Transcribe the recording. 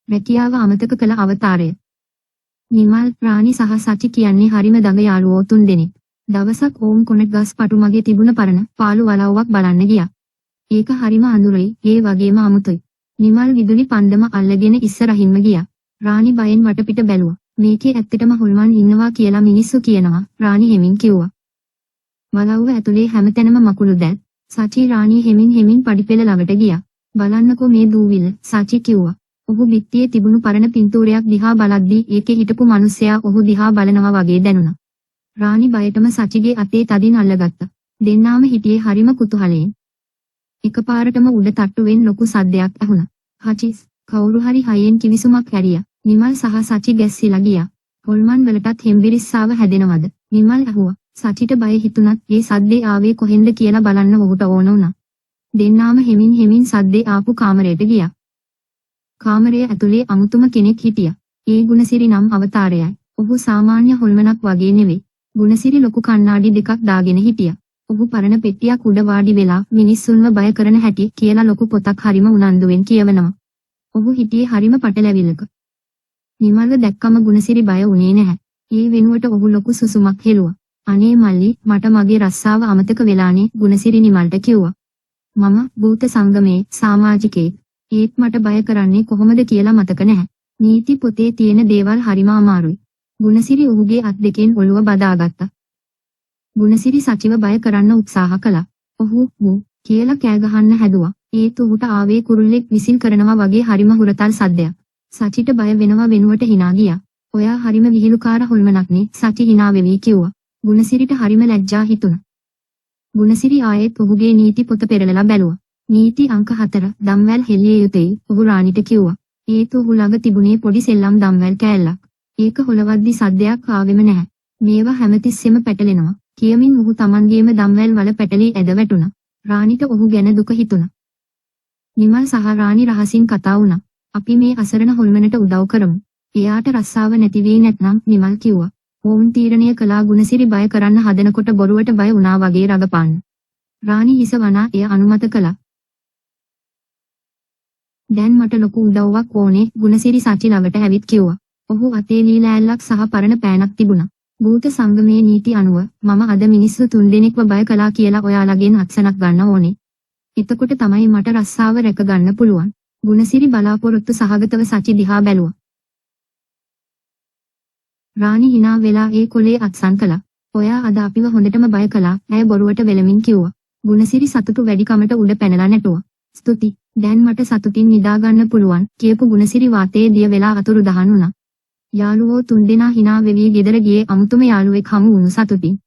රැකියාව අමතක කළ අවතාරය. නිමල්, රාණි සහ සචි කියන්නේ හරිම දඟ යාළුවෝ තුන්දෙනෙක්. දවසක් ඔවුන් කොනට් ගස් පටු මගේ තිබුණ පරණ පාළු වලව්වක් බලන්න ගියා. ඒක හරිම අඳුරුයි, ඒ වගේම අමුතුයි. නිමල් විදුලි පන්දම අල්ලගෙන ඉස්සරහින්ම ගියා. රාණි බයෙන් වටපිට බැලුවා. මේකේ ඇත්තටම හොල්මන් ඉන්නවා කියලා මිනිස්සු කියනවා, රාණි හෙමින් කිව්වා. වලව්ව ඇතුලේ හැමතැනම මකුළු දැල්. සචි රාණි හෙමින් හෙමින් පඩිපෙළ ළඟට ගියා. බලන්නකෝ මේ දූවිල්ල, සචි කිව්වා. ඔහු බිත්තියේ තිබුණු පරණ පින්තූරයක් දිහා බලද්දී ඒකේ හිටපු මිනිස්සයා ඔහු දිහා බලනවා වගේ දැනුණා. රාණි බයටම සචිගේ අතේ තදින් අල්ලගත්තා. දෙන්නාම හිටියේ හරිම කුතුහලයෙන්. එකපාරටම උඩ තට්ටුවෙන් ලොකු සද්දයක් ඇහුණා. හචිස්, කවුරු හරි හයියෙන් කිවිසුමක් ඇරියා. නිමල් සහ සචි ගැස්සිලා ගියා. හොල්මන් වලටත් හෙම්බිරිස්සාව හැදෙනවද? නිමල් ඇහුවා. සචිට බය හිතුණත් ඒ සද්දේ ආවේ කොහෙන්ද කියලා බලන්න ඔහුට ඕන වුණා. දෙන්නාම හෙමින් හෙමින් සද්දේ ආපු කාමරයට ගියා. කාමරය ඇතුලේ අමුතුම කෙනෙක් හිටියා. ඒ ගුණසිරි නම් අවතාරයයි. ඔහු සාමාන්‍ය හොල්මනක් වගේ නෙවෙයි. ගුණසිරි ලොකු කණ්ණාඩි දෙකක් දාගෙන හිටියා. ඔහු පරණ පෙට්ටියක් උඩ වාඩි වෙලා මිනිස්සුන්ව බය කරන හැටි කියලා ලොකු පොතක් හරිම උනන්දුවෙන් කියවනවා. ඔහු හිටියේ හරිම පටලැවිල්ලක. නිමල්ව දැක්කම ගුණසිරි බය වුණේ නැහැ. ඒ වෙනුවට ඔහු ලොකු සුසුමක් හෙළුවා. අනේ මල්ලි, මට මගේ රස්සාව අමතක වෙලානේ, ගුණසිරි නිමල්ට කිව්වා. මම භූත සංගමේ සමාජිකයෙක්. ඒත් මට බය කරන්නේ කොහොමද කියලා මතක නැහැ. නීති පොතේ තියෙන දේවල් හරිම අමාරුයි. ගුණසිරි ඔහුගේ අත් දෙකෙන් ඔළුව බදාගත්තා. ගුණසිරි සචිව බය කරන්න උත්සාහ කළා. ඔහු "මු" කියලා කෑ ගහන්න හැදුවා. ඒත් ඔහුට ආවේ කුරුල්ලෙක් විසිල් කරනවා වගේ හරිම හුරතල් සද්දයක්. සචිට බය වෙනවා වෙනුවට හිනා ගියා. ඔයා හරිම විහිළුකාර හොල්මනක්නේ, සචි හිනා වෙවි කිව්වා. ගුණසිරිට හරිම ලැජ්ජා හිතුණා. ගුණසිරි ආයෙත් ඔහුගේ නීති පොත පෙරලලා බැලුවා. නීති අංක 4, දම්වැල් හෙළිය යුතුයි, ඔහු රාණිට කිව්වා. ඒත් ඔහු ළඟ තිබුණේ පොඩි සෙල්ලම් දම්වැල් කෑල්ලක්. ඒක හොලවද්දි සද්දයක් ආවෙම නැහැ. මේවා හැමතිස්සෙම පැටලෙනවා. කියමින් ඔහු තමන්ගේම දම්වැල් වල පැටලී ඇද වැටුණා. රාණිට ඔහු ගැන දුක හිතුණා. නිමල් සහ රාණි රහසින් කතා වුණා. අපි මේ අසරණ හොල්මනට උදව් කරමු. එයාට රස්සාව නැති වෙයි නැත්නම්, නිමල් කිව්වා. ඔවුන් තීරණය කළා ගුණසිරි බය කරන්න හදනකොට බොරුවට බය වුණා වගේ රඟපාන්න. රාණි හිස වනා එය අනුමත කළා. දැන් මට ලොකු උදව්වක් ඕනේ, ගුණසිරි සචි ළඟට ඇවිත් කිව්වා. ඔහු අතේ ලී ලෑල්ලක් සහ පරණ පෑනක් තිබුණා. භූත සංගමේ නීති අනුව මම අද මිනිස්සු තුන්දෙනෙක්ව බය කළා කියලා ඔයාලගෙන් අත්සනක් ගන්න ඕනේ. එතකොට තමයි මට රස්සාව රැක ගන්න පුළුවන්. ගුණසිරි බලාපොරොත්තු සහගතව සචි දිහා බැලුවා. රාණි හිනා වෙලා ඒ කොලේ අත්සන් කළා. ඔයා අද අපිව හොඳටම බය කළා, ඇය බොරුවට වෙලමින් කිව්වා. ගුණසිරි සතුටු වැඩිකමට උඩ පැනලා නැටුවා. ස්තුති. දැන් මට සතුටින් නිදා ගන්න පුළුවන්, කියපු ගුණසිරි වාතයේ දිය වෙලා අතුරුදහන් වුණා. යාළුවෝ තුන්දෙනා හිනා වෙවි ගෙදර ගියේ අමුතුම යාළුවෙක් හමු වුණු සතුටින්.